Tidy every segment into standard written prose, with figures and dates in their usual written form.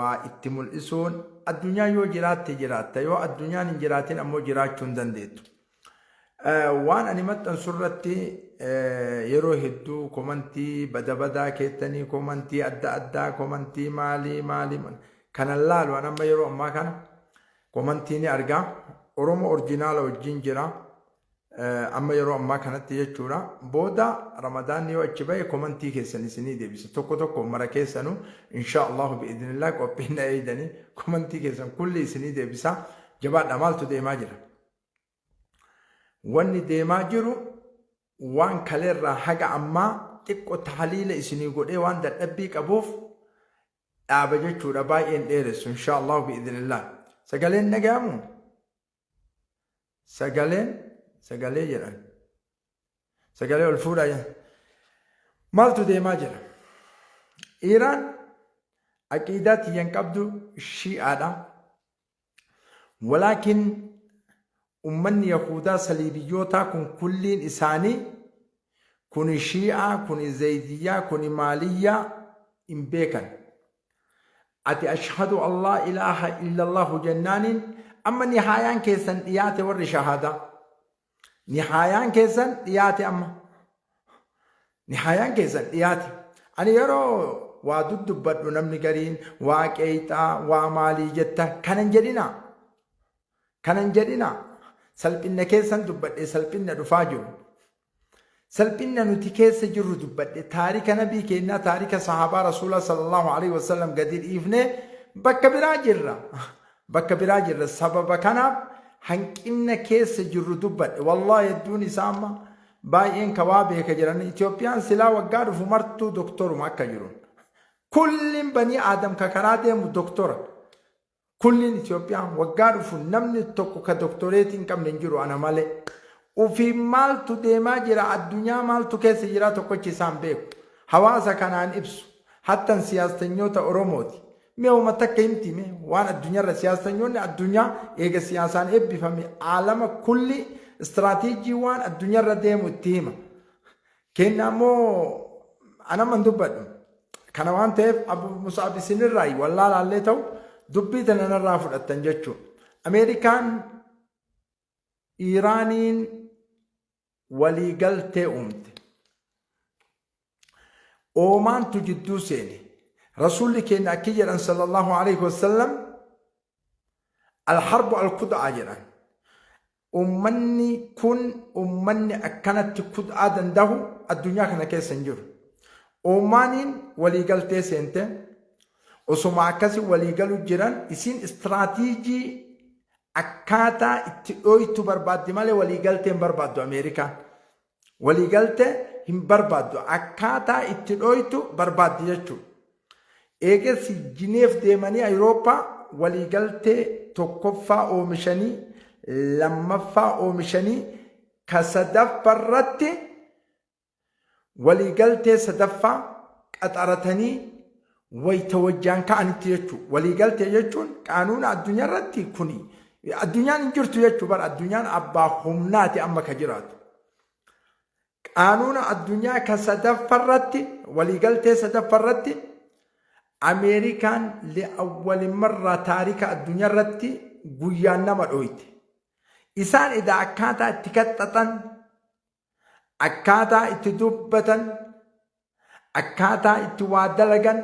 Waa itti mul'isuun addunyaan yoo jiraatte jiraatta, yoo addunyaan hin jiraatin ammoo jiraachuu hin dandeettu. Waan ani maxxansu irratti yeroo hedduu komantii bada badaa keettanii, komantii adda addaa, komantii maalii maalii kanan laalu. An amma yeroo ammaa kana komantii ni argaa. Oromoo orjinaala wajjin jira. Amma yeroo ammaa kanatti jechuudha. Booda Ramadaanni yoo achi bahe komantii keessan isinii deebisa. Tokko tokko mara keessanu insha Allahu bi'idhnillah qophiin na eeydanii komantii keessan kulli isinii deebisa. Jabaadha, maaltu deemaa jira? Wanni deemaa jiru waan kaleerraa haga ammaa xiqqo tahliila isinii godhee waan dadhabbii qabuuf dhaaba jechuudha, baay'een dheeressu insha Allahu bi'idhnillah. Sagaleen dhagahamu? Sagaleen sagalee jedhan. Sagalee ol fuudhaa jedhan. Maaltu deemaa jira? Iiraan aqiidaa tiyyan qabdu shi'aadha. Walaakin ummanni Yahudaa saliibiyyootaa kun kulliin isaanii kuni shi'aa, kuni zaydiyyaa, kuni maaliyyaa hin beekan. Ati ashhadu an laa ilaaha illallahu jennaaniin amma nihaayaan keessan dhiyaate, warri shahaadaa. Nihaayaan keessan dhiyaate amma. Nihaayaan keessan dhiyaate. Ani yeroo waa dudubbadhu namni gariin waa qeeyxaa waa maalii jetta, kanan jedhinaa. Kanan jedhinaa. Salphinna keessan dubbadhe, salphinna dhufaa jiru. Salphinna nuti keessa jirru dubbadhe. Taarika nabii keenyaa, taarika sahaabaa rasuulaa sallallahu alaihi wasallam gadi dhiifnee bakka biraa jirra. Bakka biraa jirra. Sababa kanaaf hanqinna keessa jirru dubbadhe. Wallaahi hedduun isaa amma baay'een ka waa beeka jiran. Itoophiyaan silaa waggaa dhufu martuu doktoruma akka jiru. Kulliin banii Aadam ka karaa deemu doktora. Kulliin Itoophiyaa waggaa dhufu namni tokko ka doktoreetii hin qabne hin jiru ana malee. Ufiin maaltu deemaa jira, addunyaa maaltu keessa jira tokkochi isaan beeku. Hawaasa kanaan ibsu. Hattan siyaastanyoota Oromooti. Mee homa takka himti mee waan addunyaarra siyaastanyoonni addunyaa eega siyaasaan eebbifame aalama kulli istiraatiijii waan addunyaarra deemu itti hima. Kenna ammoo anamman dubbadhu. Kana waan ta'eef Abu Mus'ab isinirraa wallaalaallee ta'u dubbii tana narraa fudhattan jechuudha. Ameerikaan Iiraaniin waliigaltee uumte. Oomaantu jidduu seene. Rasuulli keenya akki jedhan sallallahu alaihi wasallam, alharbu alkud'aa jedhan. Ummanni kun ummanni akkanatti kud'aa dandahu addunyaa kana keessa hin jiru. Oomaaniin waliigaltee seente. Osoma akkasi waliigalu jiran isiin istiraatiijii akkaataa itti dhooytu barbaaddi malee waliigaltee hin barbaaddu Ameerikaan. Waliigaltee hin barbaaddu. Akkaataa itti dhooytu barbaaddi jechuudha. Eegas Jineef deemanii Awurooppaa waliigaltee tokkoffaa oomishanii, lammaffaa oomishanii, ka sadaffaarratti waliigaltee sadaffaa qaxaratanii wayita wajjaan ka'anitti jechuudha. Waliigaltee jechuun qaanuuna addunyaa irratti kuni addunyaan hin jirtu jechuu bara, addunyaan abbaa humnaati amma ka jiraatu. Qaanuuna addunyaa ka sadaffarratti waliigaltee sadaffarratti Ameerikaan li'awwali marraa taarika addunyaa irratti guyyaan nama dhooyte. Isaan edaa akkaataa itti kaxxaxan, akkaataa itti dubbatan, akkaataa itti waa dalagan,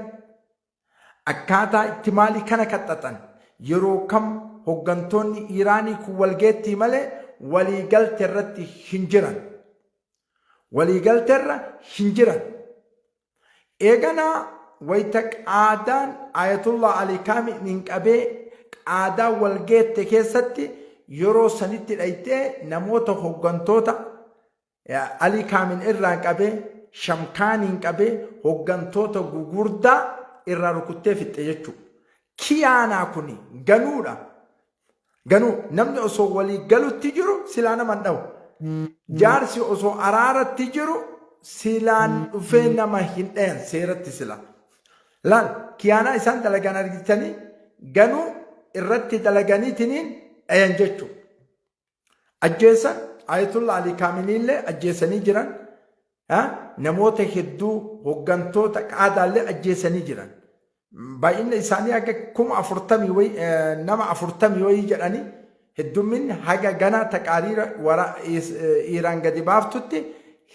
akkaataa itti maalii kana kaxxaxan, yeroo kam hoggantoonni Iiraanii kun walgeettii malee waliigalte irratti hin jiran. Waliigalte irra hin jiran. Eeganaa wayita qaadaan Ayatullah Ali Kaaminiin qabee qaadaa walgeette keessatti yeroo sanitti dhayxee namoota hoggantoota Alii Kaamin irraan qabee, Shamkaaniin qabee hoggantoota gugurdaa irraa rukuttee fixxe jechuudha. Kiyaanaa kuni ganuudha. Ganuu namni osoo walii galutti jiru silaa nama hin dhahu. Jaarsi osoo araaratti jiru silaan dhufee nama hin dhayan seeratti sila. Laal, kiyaanaa isaan dalagan argitanii, ganuu irratti dalaganiitiniin dhayan jechuudha. Ajjeesan Ayatullah Ali Kaaminiillee ajjeesanii jiran. Namoota hedduu hoggantoota qaadaallee ajjeesanii jiran. Baay'inni isaanii haga 40,000 wayi, nama 40 wayii jedhanii, heddumminni haga ganaa taqaariira wara Iiraan gadi baaftutti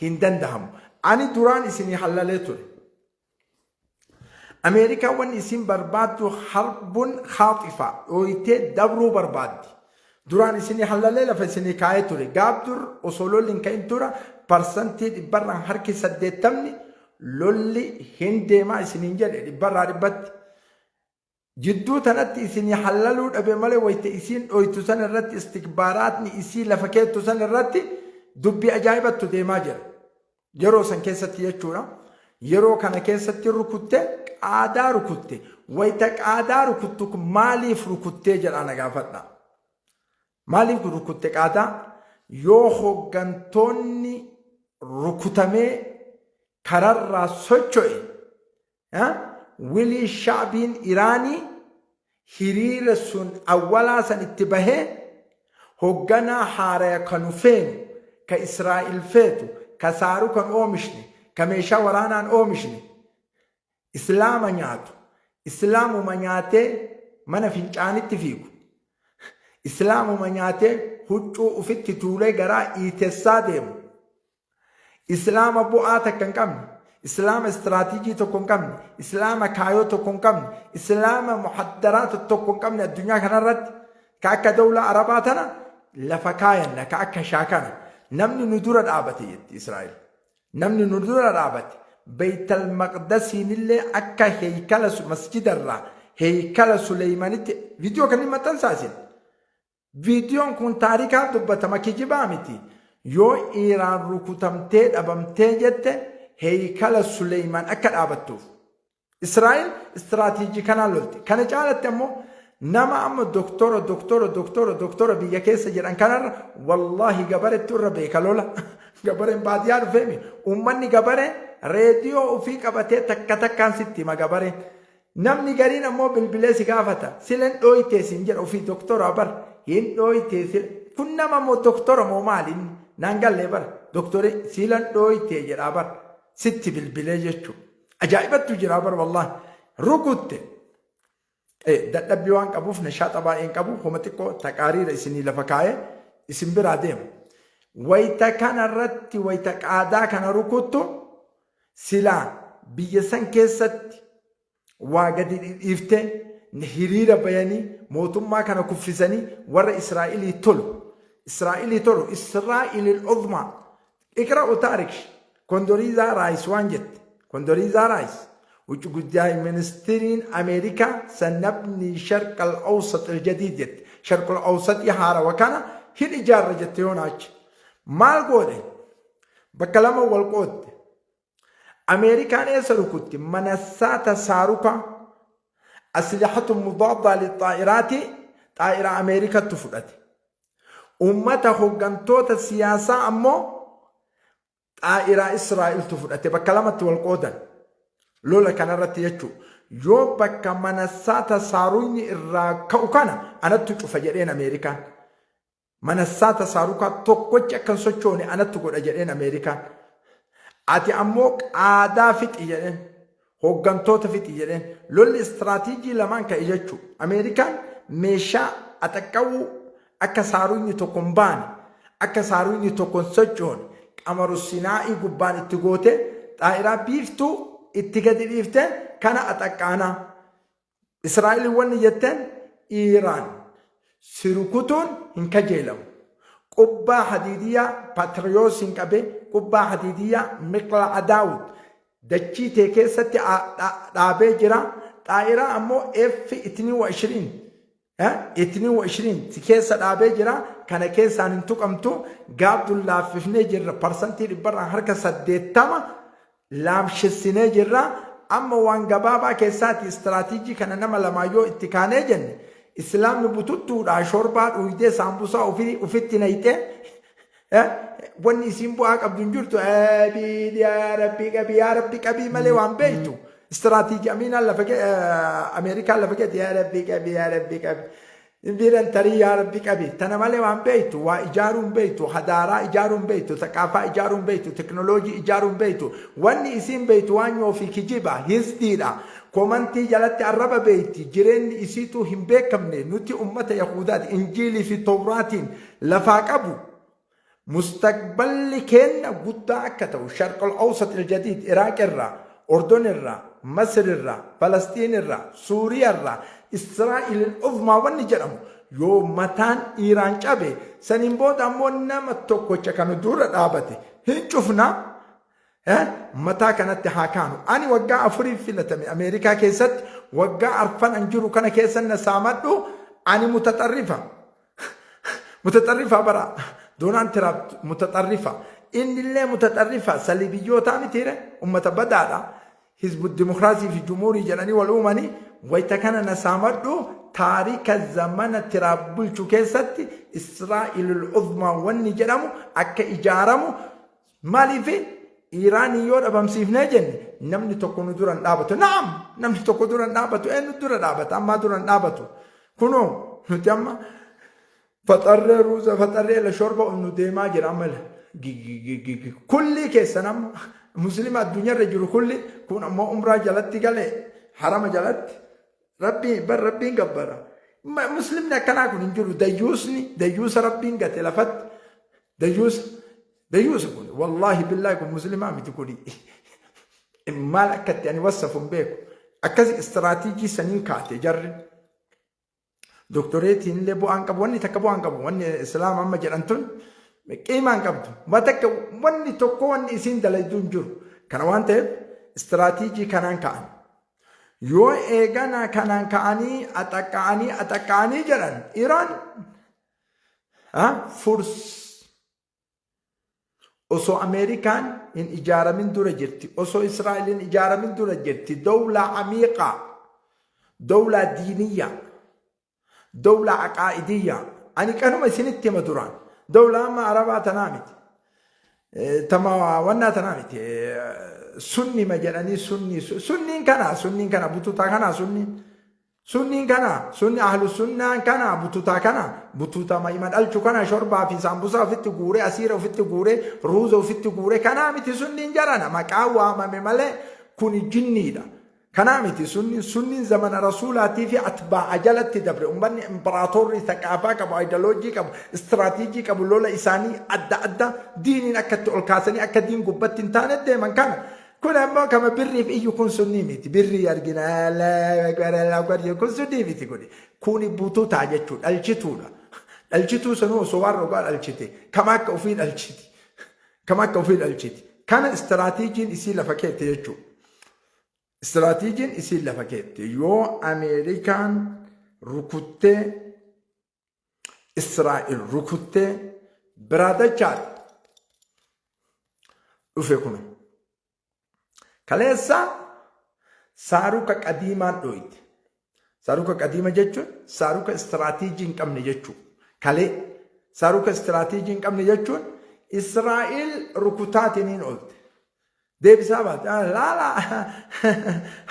hin dandahamu. Ani duraan isinii hallalee ture. Ameerikaan wanni isiin barbaaddu harbun khaaxifaa dhooytee dabruu barbaaddi. Duraan isinii hallalee lafa isinii kaa'ee ture. Gaaf dur osoo lolli hin ka'in dura parsantii dhibbarraan harki 80ni lolli hin deemaa isiniin jedhe dhibbarraa dhibbatti. Jidduu tanatti isinii hallaluu dhabe malee wayta isiin dhooytu san irratti istikbaaraatni isii lafa keettu san irratti dubbii ajaa'ibattu deemaa jira. Yeroo san keessatti jechuudha. Yeroo kana keessatti rukutte, qaadaa rukutte. Wayta qaadaa rukuttu kun maaliif rukuttee jedhaa na gaafadha. Maaliif rukutte qaadaa? Yoo hoggantoonni rukutamee kararraa socho'e, wilii sha'biin Iraanii hiriira sun awwalaa san itti bahee hogganaa haaraya ka nu feenu, ka Israa'il feetu, ka saarukan oomishne, ka meeshaa waraanaan oomishne, Islaama nyaatu, Islaamuma nyaatee mana fincaanitti fiigu, Islaamuma nyaatee huccuu ufitti tuulee garaa iitessaa deemu, Islaama bu'aa takka hin qabne, Islaama istiraatiijii tokko hin qabne, Islaama kaayoo tokko hin qabne, Islaama muhaddaraata tokko hin qabne addunyaa kanarratti ka akka dawlaa Arabaa tana lafa kaayanna ka akka shaakana namni nu dura dhaabate jetti Israa'el. Namni nu dura dhaabate Beeytal Maqdasiinillee akka heeykala masjidarraa heeykala Suleeymanitti viidiyoo kanneen maxxansaa isin. Viidiyoon kun taarikaa dubbatama, kijibaa miti. Yoo Iiraan rukutamtee dhabamtee jette heeykala Suleeyman akka dhaabattuuf. Israa'el istiraatiijii kanaan lolti. Kana caalatti ammoo nama amma doktora doktora doktora doktora biyya keessa jedhan kanarra wallaahi gabarettu irra beeka lola. Gabareen baadiyyaa dhufeemi. Uummanni gabaree reediyoo ofii qabatee takka takkaan sitti hima gabareen. Namni gariin ammoo bilbilee si gaafata. Sila hin dhooytee siin jedha, ofii doktora bar. Hin dhooytee sila. Kun nama moo doktora moo maali inni? Naan gallee bar. Doktori sila hin dhooytee jedhaa bar. Sitti bilbilee jechuudha. Ajaa'ibattu jira bar wallaahi. Rukutte. Dadhabbii waan qabuuf nashaaxa baay'een qabu, homa xiqqoo taqaariira isinii lafa kaa'ee isin biraa deema. Wayita kanarratti wayita qaadaa kana rukuttu silaa biyya san keessatti waa gadi dhidhiiftee hiriira bayanii mootummaa kana kuffisanii warra Israa'ilii tolu. Israa'ilii tolu. Israa'ilil uzmaa. Iqra'u taarik Kondoriizaa Raayis waan jette. Kondoriizaa Raayis ውጭ ጉዳይ ministiriin Ameerikaa sanabni sharqal awsat aljadiid jette. Sharqal awsatii haarawa kana hin ijaarra jette yoona achi. Maal goone? Bakka lama wal qoodde. Ameerikaan eessa rukutti? Manassaata saaruka aslihatu mudaaddaa lixaa'iraati xaa'iraa Ameerikattu fudhate. Uummata hoggantoota siyaasaa ammoo xaa'iraa Israa'eltu fudhate. Bakka lamatti wal qoodan. Lola kanarratti jechuudha. Yoo bakka manassaata saaruyni irraa ka'u kana anattu cufa jedheen Ameerikaan. Manassaata saarukaa tokkochi akka hin sochoone anattu godha jedheen Ameerikaan. Ati ammoo qaadaa fixi jedheen. Hooggantoota fixi jedheen. Lolli istiraatiijii lamaan ka'e jechuudha. Ameerikaan meeshaa axaqqawuu akka saaruyni tokko hin baane, akka saaruyni tokko hin sochoone qamaru sinaa'ii gubbaan itti gootee xaa'iraa biiftuu itti gadi dhiiftee kana axaqqaanaa. Israa'eliin wanni jetteen Iiraan si rukutuun hin kajeelamu. Qubbaa hadiidiyyaa Patriyoosiin qabee qubbaa hadiidiyyaa Miqla'a Daawud dachii tee keessatti dhaabee jira. Xaa'iraa ammoo F itnii wa ishiriin itnii wa ishiriin si keessa dhaabee jira. Kana keessaan hin tuqamtu. Gaabduun laaffifnee jirra. Parsantii dhibbarraan harka 80 laamshessinee jirra. Amma waan gabaabaa keessaati istiraatiijii kana nama lamaa yoo itti kaanee jenne islaamni bututtuudha shorbaa dhuuydee saambusaa ofii ufitti nayxee wanni isiin bu'aa qabdu hin jirtu. Abiin yaa rabbii qabii, yaa rabbi qabii malee waan beektu istiraatiijii amiinaan lafa Ameerikaan lafa keetti yaa rabbii qabii, yaa rabbii qabii. Biran tarii yaa rabbi qabi. Tana malee waan beektu, waa ijaaruu hin beektu, hadaaraa ijaaruu hin beektu, thaqaafaa ijaaruu hin beektu, teknooloojii ijaaruu hin beektu. Wanni isiin beektu waan nyoo fi kijiba, hisdiidha. Komantii jalatti arraba beeyti jireenyi isiituu hin beekamne nuti ummata Yahudaati Injiilii fi Towraatiin lafaa qabu mustaqballi keenna guddaa akka ta'u Sharqul Awsat al-Jadiid Iraaq irraa Ordon irraa Masr irraa Falastiin irraa Suuriyaa irraa Israa'il al-Uzmaa wanni jedhamu yoo mataan Iiraan cabe saniin booda ammoo nama tokkocha kan dura dhaabate hin cufna. Mataa kanatti haa kaanu. Ani waggaa afuriif filatame Ameerikaa keessatti waggaa arfan an jiru kana keessa na saamadhu ani mutaxarrifa. Mutaxarrifa bara Doonaald Tiraamp mutaxarrifa. Innillee mutaxarrifa saliibiyyootaa mitiire ummata badaadha. Hizbu dimokiraasii fi jumuurii jedhanii wal uumanii wayita kana na saamadhu taarika zamana Tiraamp bulchu keessatti Israa'ilul Uzmaa wanni jedhamu akka ijaaramu. Maaliif Iiraanii yoo dhabamsiifnee jenne namni tokko nu dura hin dhaabatu. Naam, namni tokko dura hin dhaabatu. Eenyu dura dhaabata? Ammaa dura hin dhaabatu. Kunoo nuti amma faxarree ruuza faxarree la shorba nu deemaa jira amma gigigigigi. Kulli keessan amma muslima addunyaarra jiru kulli kun ammoo umraa jalatti galee harama jalatti Rabbiin bar Rabbiin gabbara. Muslimni akkanaa kun hin jiru. Dayyuusni dayyuusa Rabbiin gate lafatti. Dayyuusa dayyuusa kun wallaahi billaahi kun muslimaa miti kuni. Maal akka itti ani wassafu hin beeku. Akkasi istiraatiijii saniin kaate jarri. Doktoreetiin illee bu'aan qabu wanni takka bu'aan qabu wanni islaama amma jedhan tun qiimaan qabdu. Takka wanni tokko wanni isiin dalaydu hin jiru. Kana waan ta'eef istiraatiijii kanaan ka'an. Yoo eegana kanaan ka'anii axaqqa'anii axaqqa'anii jedhan Iraan furs osoo Ameerikaan hin ijaaramin dura jirti, osoo Israa'el hin ijaaramin dura jirti, dawlaa amiiqaa, dawlaa diiniyyaa, dawlaa aqaa'idiyyaa. Ani kanuma isinitti hima duraan. Dawlaa amma Arabaa tanaa miti. Tama wannaa tanaa miti. Sunnima jedhanii sunni sunniin kana sunniin kana bututaa kana sunniin. Sunniin kana sunni ahlu sunnaan kana bututaa kana bututa ma'ima dhalchu kana shorbaa fi saambusaa ofitti guuree asiira ofitti guuree ruuza ofitti guuree kanaa miti sunniin jarana maqaa waamame malee kuni jinniidha. Kanaa miti sunniin sunniin zamana rasuulaatii fi atbaa'a jalatti dabre ummanni imparaatorri thaqaafaa qabu aayidaloojii qabu istiraatiijii qabu lola isaanii adda adda diiniin akka itti ol kaasanii akka diin gubbatti hin taane deeman kana. Kun ammoo kama birriif iyyu kun sunnii miti. Birrii argina kun sunnii miti kuni. Kuni bututaa jechuudha dhalchituudha. Dhalchituu sanuu osoo waan rogaa dhalchite kama akka ofii dhalchiti. Kama akka ofii dhalchiti. Kana istiraatiijiin isii lafa keette jechuudha. Istiraatiijiin isiin lafa keette yoo Ameerikaan rukuttee Israa'el rukuttee biraa dachaadha dhufe kun. Kaleessa saaruka qadiimaan dhooyte. Saaruka qadiima jechuun saaruka istiraatiijii hin qabne jechuudha. Kalee saaruka istiraatiijii hin qabne jechuun Israa'el rukutaatiniin oolte. Deebisaa baate. Laala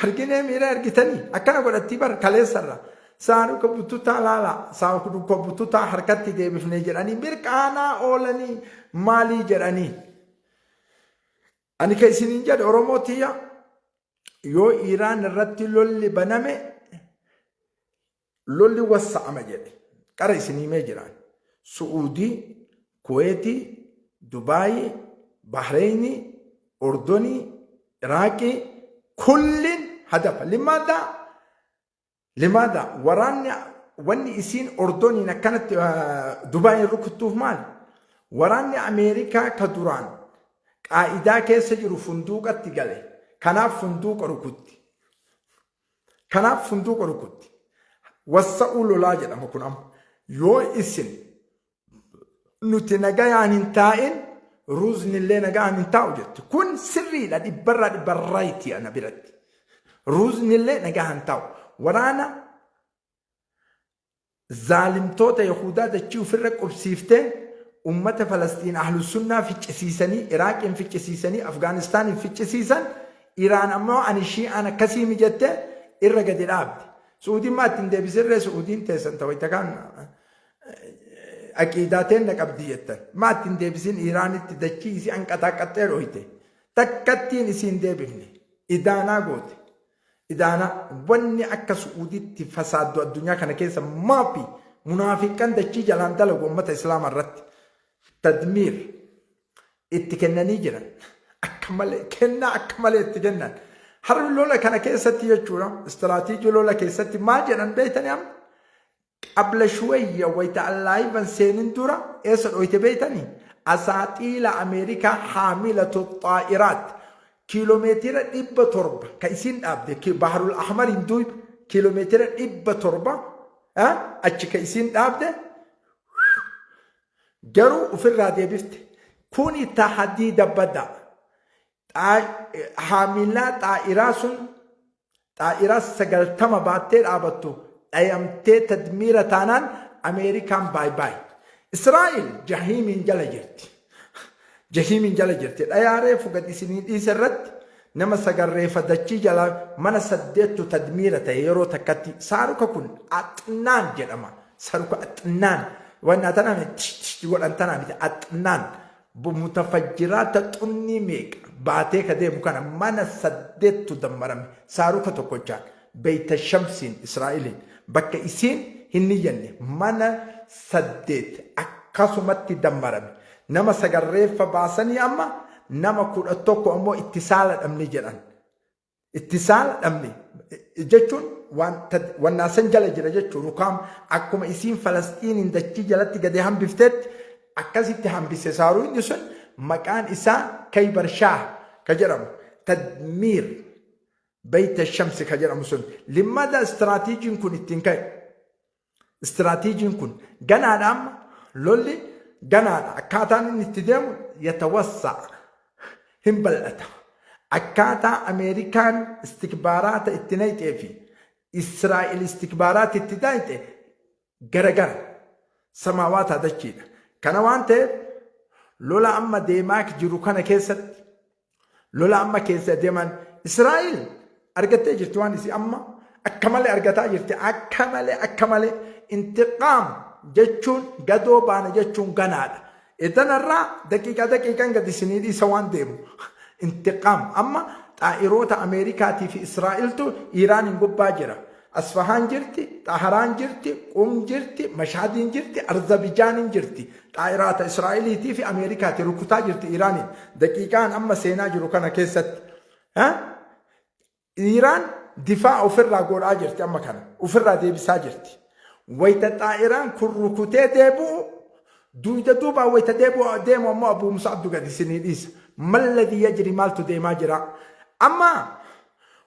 arginee miira argitanii akkana godhattii bar kaleessarra. Saaruka bututaa laala saaruka bututaa harkatti deebifnee jedhanii mirqaanaa oolanii maalii jedhanii. Ani ka isiniin jedhe Oromoo tiyya yoo Iiraan irratti lolli baname lolli wassa'ama jedhe qara isin himee jiraan. Su'uudii, Kuweetii, Dubaayii, Bahreenii, Ordonii, Iraaqii kullin hadafa. Limaadhaa Limaadha waraanni wanni isiin Ordoniin akkanatti Dubaayin rukuttuuf maali? Waraanni Ameerikaa ka duraan qaa'idaa keessa jiru funduuqatti gale. Kanaaf funduuqa rukutti. Kanaaf funduuqa rukutti. Wassa'uu lolaa jedhama kun amma. Yoo isin nuti nagayaan hin taa'in ruuzni illee nagayaan hin taa'u jetti. Kun sirriidha dhibbarraa dhibbarraayiti ana biratti. Ruuzni illee nagayaan taa'u. Waraana zaalimtoota Yahudaa dachii ofirra qubsiiftee ummata Falastiin ahlusunnaa ficcisiisanii, Iraaqiin ficcisiisanii, Afgaanistaaniin ficcisiisan, Iraan ammoo ani shi'aan akkasii mijattee irra gadi dhaabde. Su'uudiin maa ittiin deebisirree Su'uudiin teessan ta'u itti kaan aqiidaa teenna qabdi jettan. Maa ittiin deebisin Iraanitti dachii isii anqaxaaqaxxee dhoyte. Takkattiin isii hin deebifne. Idaanaa goote. Idaana wanni akka Su'uuditti fasaaddu addunyaa kana keessa maafi munaafiqqan dachii jalaan dalagu ummata Islaama irratti tadmiir itti kennanii jiran. Akka malee kennaa akka malee itti kennan. Harri lola kana keessatti jechuudha istiraatiijii lola keessatti maal jedhan beektanii amma? Qabla shuwayya wayta allaayivan seenin dura eessa dhoyte beeytanii? Asaaxiila Ameerikaa haamilatu xaa'iraat kiiloomeetira 700 ka isiin dhaabde Baharul Ahmariin duuba kiiloomeetira 700 achi ka isiin dhaabde garuu ofirraa deebifte. Kuni tahadiida badaa. Haamilaa xaa'iraa sun xaa'iraa 90 baattee dhaabattu dhayamtee tadmiira taanaan Ameerikaan baay baay. Israa'el jahiimiin jala jirti. Jahiimiin jala jirti. Dhayaa reefu gad isinii dhiise irratti nama sagarreefa dachii jala mana saddeettu tadmiira ta'e yeroo takkatti. Saaruka kun axnaan jedhama. Saruka axnaan. Wannaa tanaa miti godhan tanaa miti axnaan. Mutafajjiraata xunnii meeqa baatee ka deemu kana mana saddeettu dammarame saaruka tokkochaan beeyta shamsiin Israa'eliin bakka isiin hin niyyanne mana saddeet akkasumatti dammarame nama sagarreeffa baasanii amma nama 11 ammoo itti saala dhabne jedhan. Ittisaala dhabne jechuun wannaa san jala jira jechuun rukaam akkuma isiin Falasxiiniin dachii jalatti gadi hambiftetti akkasitti hambise saaruu inni sun maqaan isaa Kaybar Shaah ka jedhamu tadmiir Bayta Shamsi ka jedhamu sun limmada istiraatiijiin kun ittiin ka'e. Istiraatiijiin kun ganaadha amma lolli ganaadha akkaataan inni itti deemu yatawassaa hin bal'ata. Akkaataa Ameerikaan istikbaaraata itti nayxee fi Israa'el istikbaaraata itti nayxe garagara samaawaataa dachiidha. Kana waan ta'eef lola amma deemaa jiru kana keessatti Lola amma keessa deeman Israa'el argattee jirti waan isii amma akka malee argataa jirti akka malee akka malee intiqaam jechuun gadoo baana jechuun ganaadha. Idanarraa daqiiqaa daqiiqaan gadi isinii dhiisa waan deemu intiqaam amma xaa'iroota Ameerikaatii fi Israa'eltu Iiraaniin gubbaa jira. Asfahaan jirti, Xaharaan jirti, Qum jirti, Mashhadiin jirti, Arzabijaaniin jirti. Xaa'iraata Israa'eliitii fi Ameerikaati rukutaa jirti Iiraaniin. Daqiiqaan amma seenaa jiru kana keessatti. Iiraan difaa ofirraa godhaa jirti amma kana. Ofirraa deebisaa jirti. Wayita xaa'iraan kun rukutee deebi'u duyda duubaa wayita deebi'u deemu ammoo Abuu Musa'abdu gadi isinii dhiisa. Malladii yajri maaltu deemaa jira? Amma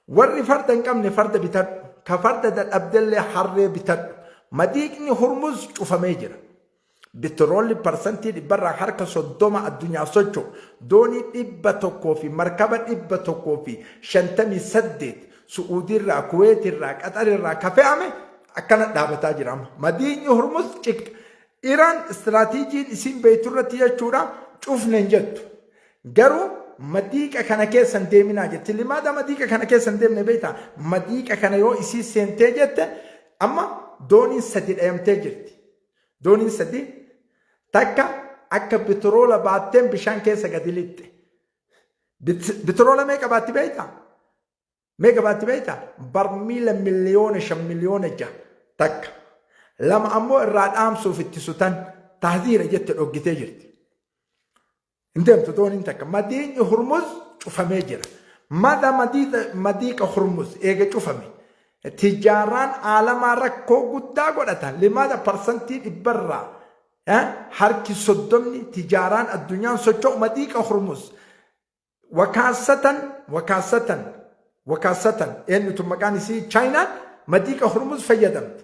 Warri farda hin qabne farda bitadhu, ka farda dadhabdellee harree bitadhu. Madiiqni Hurmuz cufamee jira. Bitroolli parsantii dhibbarraa harka 30 addunyaaf socho'u doonii 100 fi markaba 158 Su'uudiirraa, Kuweetirraa, Qaxarirraa ka fe'ame akkana dhaabataa jira amma. Madiiqni Hurmuz ciq. Iraan istiraatiijiin isiin beektu irratti jechuudha cufne hin jettu. Garuu madiiqa kana keessa hin deeminaa jetti. Limaada madiiqa kana keessa hin deemne beektaa? Madiiqa kana yoo isii seentee jette amma dooniin sadi dhayamtee jirti. Dooniin sadi takka akka bitiroola baatteen bishaan keessa gadi lixxe. Bitiroola meeqa baatti beektaa? Meeqa baatti beektaa? Barmiila 5 miliyoona 6 miliyoona takka. Lama ammoo irraa dhaamsuuf itti sutan tahziira jette dhoggitee jirti. Hin deemtu dooniin takka. Madiiqni Hurmuz cufamee jira. Mada madiiqa Hurmuz eega cufame. Tijaaraan aalamaa rakkoo guddaa godhata. Limaada parsantii dhibbarraa harki 30ni tijaaraan addunyaan socho'u madiiqa Hurmuz. Wakaasatan wakaasatan wakaasatan eenyutu maqaan isii Chaayinaan madiiqa Hurmuz fayyadamti.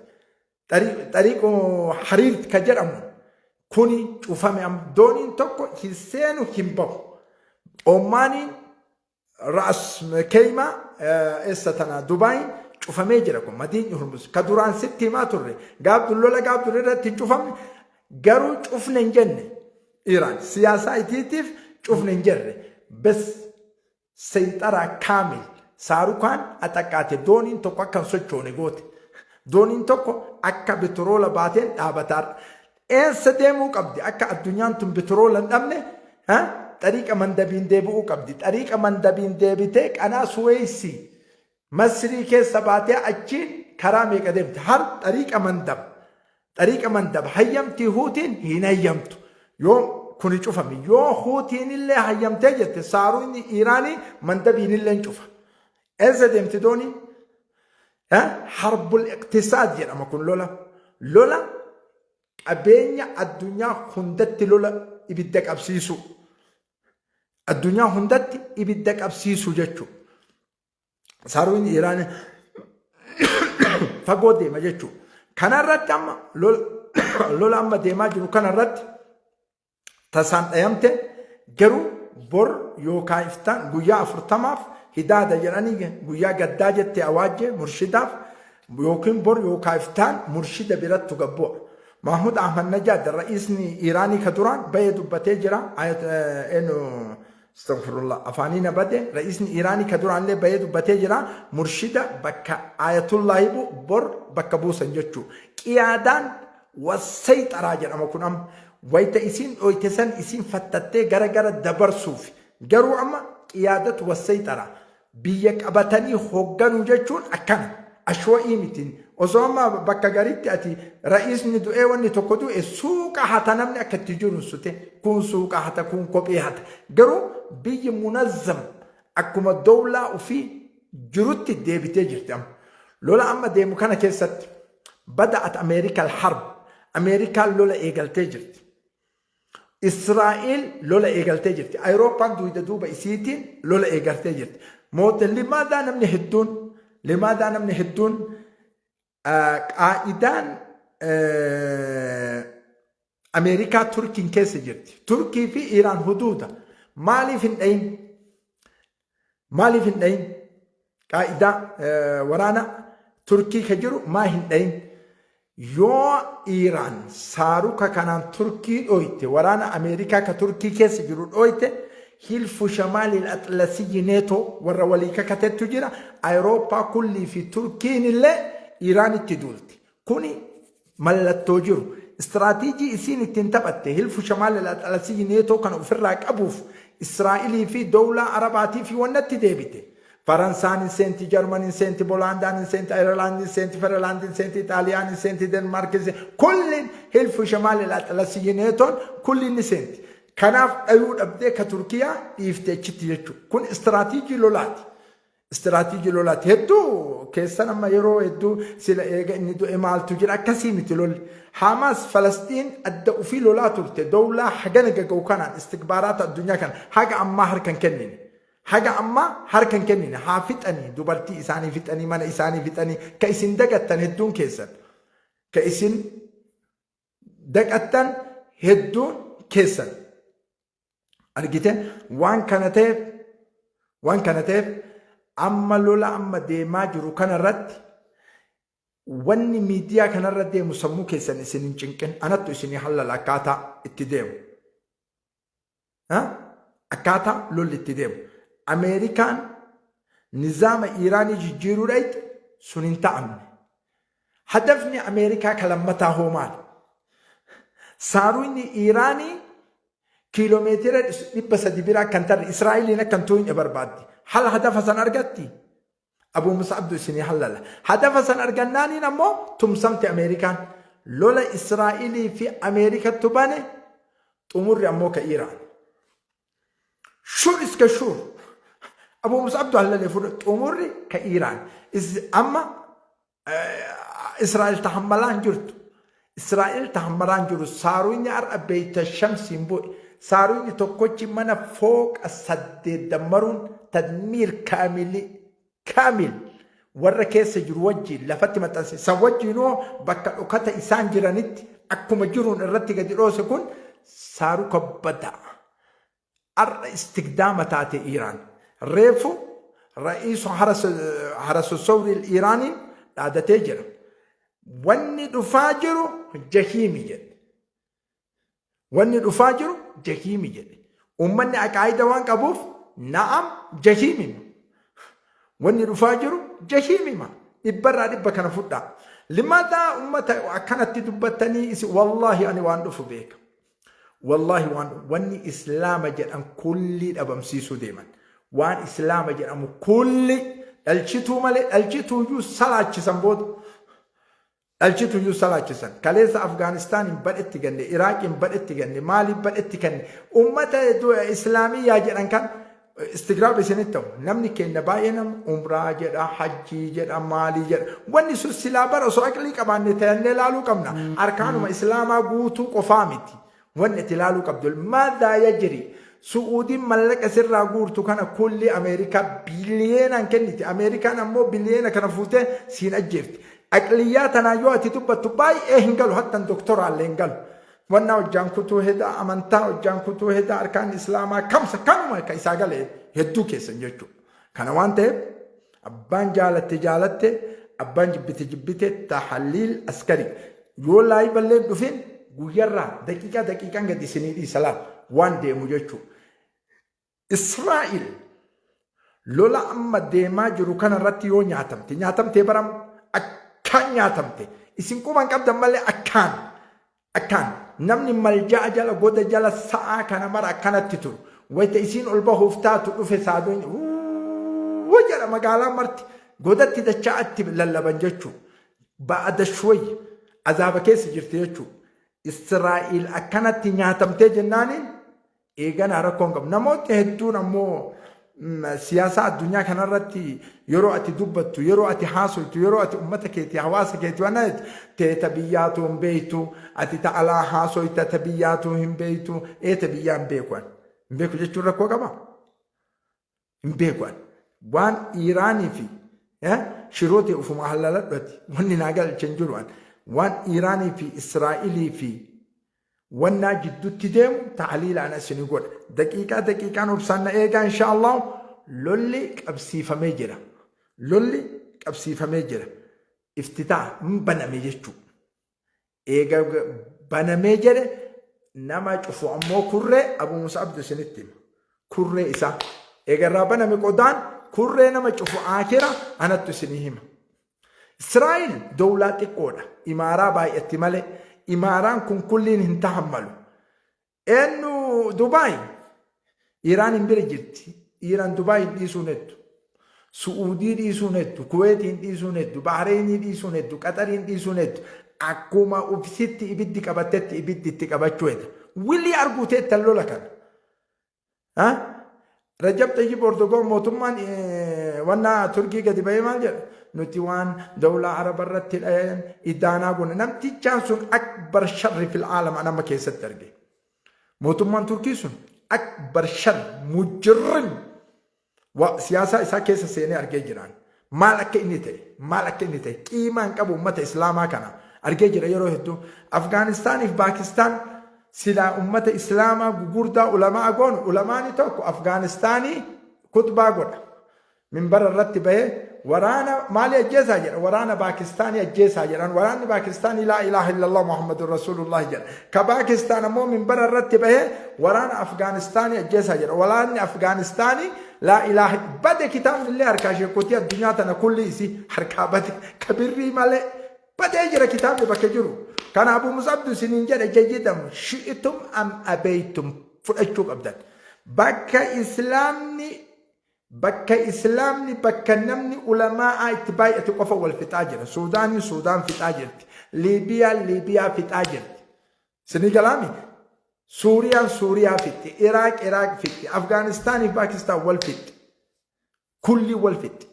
Xariiqo Hariir ka jedhamu kuni cufame amma dooniin tokko hin seenu hin bahu. Omaaniin ra'as keeymaa eessa tana Dubaayin cufamee jira kun madiinni Hurmuz ka duraan sitti himaa turre gaaf lola gaaf dur irratti hin cufamne garuu cufne hin jenne Iraan siyaasaa itiitiif cufne hin jirre. Bes seyxaraa kaamil saarukaan axaqqaate dooniin tokko akka hin sochoone goote. Dooniin tokko akka bitiroola baateen dhaabataadha. Eessa deemuu qabdi? Akka addunyaan tun bitiroola hin dhabne xariiqa mandabiin deebi'uu qabdi. Xariiqa mandabiin deebitee qanaa Suweesii. Masrii keessa baatee achiin karaa meeqa deemte? Har xariiqa mandab. Xariiqa mandab hayyamtii Huutiin hin hayyamtu. Yoo kuni cufame yoo Huutiin illee hayyamtee jette saaruun Iiraanii mandabiin illee cufa. Eessa deemti dooniin? Harbul iqtisaad jedhama kun lola. Lola qabeenya addunyaa hundatti lola ibidda qabsiisuu. Addunyaa hundatti ibidda qabsiisuu jechuudha. Saaruun Iraan fagoo deema jechuudha. Kanarratti amma lola amma deemaa jiru kanarratti tasaan dhayamte garuu bor yookaan iftaan guyyaa 40f hidaada jedhanii guyyaa gaddaa jette awaajje murshidaaf yookiin bor yookaan iftaan murshida birattu gabbu'a. Mahmud Ahmad Najaad ra'iisni Iraanii ka duraan bahee dubbatee jira. Astaghfirullah afaanii na bade. Ra'iisni Iraanii ka duraanillee bahee dubbatee jira. Murshida bakka Ayatullaahi bu bor bakka buusan jechuu. Qiyaadaan wassayxaraa jedhama kun amma. Wayta isiin dhooyte san isiin fattattee gara gara dabarsuuf. Garuu amma qiyaadatu wassayxaraa. Biyya qabatanii hoogganuu jechuun akkana. Ashwa'ii miti. Osoo amma bakka gariitti ati ra'iisni du'ee wanni tokko du'e suuqa hata namni akka itti jiru sute. Kun suuqa hata, kun kophee hata. Garuu biyyi munazzam akkuma dowlaa ofii jirutti deebitee jirti amma. Lola amma deemu kana keessatti bada'at Ameerikaal harb. Ameerikaan lola eegaltee jirti. Israa'el lola eegaltee jirti. Ayirooppaan duyda duuba isiitiin lola eegaltee jirti. Moote limaadaa namni hedduun limaadaa namni hedduun qaa'idaan Ameerikaa Turkiin keessa jirti. Turkii fi Iraan huduuda. Maaliif hin dhayin? Maaliif hin dhayin? Qaa'idaa waraana Turkii ka jiru maa hin dhayin? Yoo Iiraan saaruka kanaan Turkii dhooyte, waraana Ameerikaa ka Turkii keessa jiru dhooyte, Hilfu Shamaalil Axlasiyyi Neetoo warra walii kakatettu jira. Ayirooppaa kullii fi Turkiin illee Iiraanitti duulti. Kuni mallattoo jiru. Istiraatiijii isiin ittiin taphatte Hilfu Shamaalil Axlasiyyi Neetoo kana ofirraa qabuuf Israa'ilii fi dowlaa Arabaatii fi wannatti deebite. Faransaan hin seenti, Jarman hin seenti, Bolaandaan hin seenti, Ayirlaand hin seenti, Ferelaand hin seenti, Xaaliyaan hin seenti, Denmaark hin seenti. Kulliin Hilfu Shamaalil Axlasiyyi Neetoon kulliin ni seenti. Kanaaf dhayuu dhabdee ka Turkiyaa dhiifte achitti jechuudha. Kun istiraatiijii lolaati. Istiraatiijii lolaati. Hedduu keessan amma yeroo hedduu sila eega inni du'e maaltu jira akkasii miti lolli. Haamaas Falasxiin adda ofii lolaa turte dowlaa hagana gaga'u kanaan istikbaaraata addunyaa kana haga ammaa harka hin kennine. Haga ammaa harka hin kennine. Haa fixanii dubartii isaanii fixanii mana isaanii fixanii ka isin dagattan hedduun keessan. Ka isin dagattan hedduun keessan. Argite waan kana ta'eef waan kana ta'eef amma lola amma deemaa jiru kanarratti wanni miidiyaa kanarra deemu sammuu keessan isin hin cinqin anattu isinii hallala akkaataa itti deemu. Akkaataa lolli itti deemu. Ameerikaan nizaama Iiraanii jijjiiruu dhayxe sun hin ta'amne. Hadafni Ameerikaa ka lammataa hoo maali? Saaruunni Iiraanii kiiloomeetira 300 biraa kan tarre Israa'eliin akka hin tuugne barbaaddi. Hal hadafa san argatti? Abuu Mus'abdu isinii hallala. Hadafa san argannaaniin ammoo tumsamte Ameerikaan. Lola Israa'elii fi Ameerikattu bane xumurri ammoo ka Iiraan. Shuur iska shuur. Abuu Mus'abdu hallalee fudha xumurri ka Iiraan. Amma Israa'el tahammalaa hin jirtu. Israa'el tahammalaa hin jiru. Saaruunyi har'a beeyta shamsiin bu'e. Saaruunyi tokkochi mana fooqa 8 dammaruun tadmiir kaamili kaamil warra keessa jiru wajjin lafatti maxxanse. San wajjinoo bakka dhokata isaan jiranitti akkuma jiruun irratti gadi dhoose kun saaruka badaa. Har'a istigdaama taate Iiraan. Reefu ra'iisu harasosowriil Iiraaniin dhaadatee jira. Wanni dhufaa jiru jahiimi jedhe. Wanni dhufaa jiru jahiimi jedhe. Uummanni aqaayida waan qabuuf na'am jahiimima. Wanni dhufaa jiru jahiimima. Dhibbarraa dhibba kana fudhaa. Limaadaa uummata akkanatti dubbattanii isin wallaahi ani waan dhufu beeka. Wallaahi waan wanni islaama jedhan kulli dhabamsiisuu deeman. Waan islaama jedhamu kulli Dhalchituu malee dhalchituuyyuu salaachisan booda. Dhalchituuyyuu salaachisan. Kaleessa Afgaanistaaniin badhetti ganne, Iraaqiin badhetti ganne, maaliif badhetti kanne. Ummata Islaamiyyaa jedhan kan istigraab isinitti ta'u. Namni keenya baay'ee nama umraa jedha, hajjii jedha, maalii jedha. Wanni sun silaa bara osoo aqlii qabaanne tayannee laaluu qabna. Arkaanuma Islaamaa guutuu qofaa miti. Wanni ati ilaaluu qabdu maadhaa yajri Su'uudiin mallaqa sirraa guurtu kana kulli Ameerikaa biliyeenaan kenniti. Ameerikaan ammoo biliyeena kana fuutee siin ajjeefti. Aqliyyaa tanaa yoo ati dubbattu baay'ee hin galu hattan doktoraallee hin galu. Wannaa hojjaan kutuu hedaa amantaa hojjaan kutuu hedaa arkaan islaamaa kamsa kanuma ka isaa gale hedduu keessan jechuudha. Kana waan ta'eef abbaan jaalatte jaalatte abbaan jibbite jibbite tahaliil askari yoo laayivallee hin dhufin guyyarraa daqiiqaa daqiiqaan gadi isinii dhiisa laal waan deemu jechuudha. Israa'el lola amma deemaa jiru kanarratti yoo nyaatamte nyaatamtee baram akkaan nyaatamte isin quban qabdan malee akkaan akkaan namni malja'a jala goda jala sa'aa kana mara akkanatti turu wayita isiin ol bahuuf taatu dhufe saadoon wuu jedha magaalaa marti godatti dacha'atti lallaban jechuu ba'ada shuwayya azaaba keessa jirti jechuu Israa'el akkanatti nyaatamtee jennaaniin eeganaa rakkoo hin qabu. Namoonni hedduun ammoo siyaasaa addunyaa kanarratti yeroo ati dubbattu, yeroo ati haasoytu, yeroo ati ummata keetii, hawaasa keetii waan jettu, teeta biyyaatu hin beektu, ati ta alaa haasoyta, ta biyyaatu hin beektu, ee ta biyyaa hin beeku ani. Hin beeku jechuun rakkoo qabaa? Hin beeku ani. Waan Iiraanii fi shiroo ta'e ufuma hallaladhu ati. Wanni naa galche hin jiru ani. Waan Iiraanii fi Israa'ilii fi wannaa jiddutti deemu ta'aliila ana isinii godha. Daqiiqaa daqiiqaan obsaan na eegaa insha Allah lolli qabsiifamee jira. Lolli qabsiifamee jira. Iftitaa hin baname jechuudha. Eega banamee jedhe nama cufu ammoo kurree Abu Mus'abdu isinitti hima. Kurree isaa. Eega irraa baname qodaan kurree nama cufu aakira anattu isinii hima. Israa'el dowlaa xiqqoodha. Imaaraa baay'atti malee. Imaaraan kun kulliin hin tahammalu. Eenyu Dubaay? Iraan hin bira jirti. Iraan Dubaay hin dhiisuun heddu. Su'uudii dhiisuun heddu. Kuweetiin dhiisuun heddu. Bahreenii dhiisuun heddu. Qaxariin dhiisuun heddu. Akkuma ubsitti ibiddi qabattetti ibiddi itti qabachuu hedda. Wilii arguu teettan lola kana. Rajab Xayyib Erdogan mootummaan wanna Turkii gadi bahee maal jedha? Nuti waan dawlaa Araba irratti dhayan idaanaa goone. Namtichaan sun akbar sharri fil aalam an amma keessatti arge. Mootummaan Turkii sun akbar sharri mujirrim siyaasaa isaa keessa seenee argee jiraan. Maal akka inni ta'e maal akka inni ta'e qiimaa hin qabu ummata islaamaa kana argee jira yeroo hedduu. Afgaanistaaniif Paakistaan silaa ummata islaamaa gugurdaa ulamaa goonu ulamaani tokko Afgaanistaanii kutbaa godha. Minbara irratti bahee waraana maali ajjeesaa jedha waraana Paakistaanii ajjeesaa jedhan waraanni Paakistaanii laa ilaaha illallah Muhammadun Rasuulullah jedha. Ka Paakistaan ammoo minbara irratti bahee waraana Afgaanistaanii ajjeesaa jedha waraanni Afgaanistaanii Laa ilaaha bade kitaabni illee harkaa sheekotii addunyaa tana kulli isii harkaa bade ka birrii malee badee jira kitaabni bakka jiru. Kana Abu Musabdu isiniin jedhe jayyidan shi'itum am abeeytum fudhachuu qabdan. Bakka islaamni bakka islaamni bakka namni ulamaa'aa itti baay'ate qofa wal fixaa jira. Suudaaniin Suudaan fixaa jirti. Liibiyaan Liibiyaa fixaa jirti. Isinii galaami? Suuriyaan Suuriyaa fixxi, Iraaq Iraaq fixxi, Afgaanistaanii fi Paakistaan wal fixxi. Kulli wal fixxi.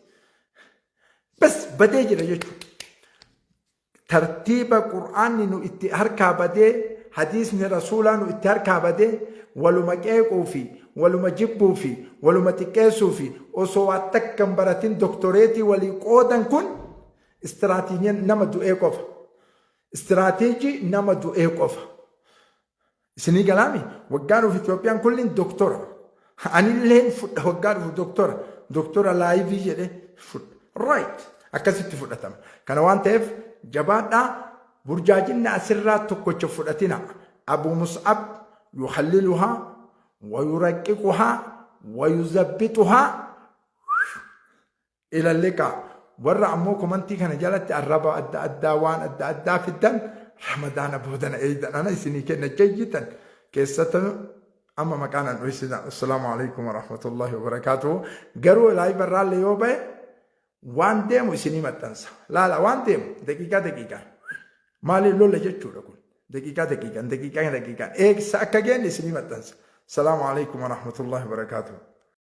Bas badee jira jechuudha. Tartiiba Qur'aanni nu itti harkaa badee, hadiisni Rasuulaa nu itti harkaa badee, waluma qeequu fi waluma jibbuu fi waluma xiqqeessuu fi osoo waa takka hin baratin doktoreetii walii qoodan kun istiraatiijiin nama du'ee qofa. Istiraateejii nama du'ee qofa. Isinii galaami waggaa dhufu Itoophiyaan kulliin doktora. Anilleen fudha waggaa dhufu doktora. Doktora laayivii jedhee fudha. Right. Akkasitti fudhatama. Kana waan ta'eef jabaadhaa burjaajinna asirraa tokkocha fudhatina. Abu Mus'ab yuhalliluhaa wa yuraqqiquhaa wa yuzabbituhaa Ila liqaa. Warra ammoo komantii kana jalatti arraba adda addaa waan adda addaa fiddan ramadaana boodana eeydan ana isinii kenna jayyitan keessattu amma maqaan an dhoysina. Assalaamu alaikum warahmatullahi wabarakaatuhu. Garuu laayiva irraallee yoo ba'e Waan deemu isinii maxxansa. Laala waan deemu daqiiqaa daqiiqaan. Maaliin lola jechuudha kun. Daqiiqaa daqiiqaan daqiiqaa daqiiqaan. Eegsa akka geenne isinii maxxansa. Salaamu alaikum warahmatullahi wabarakaatuh.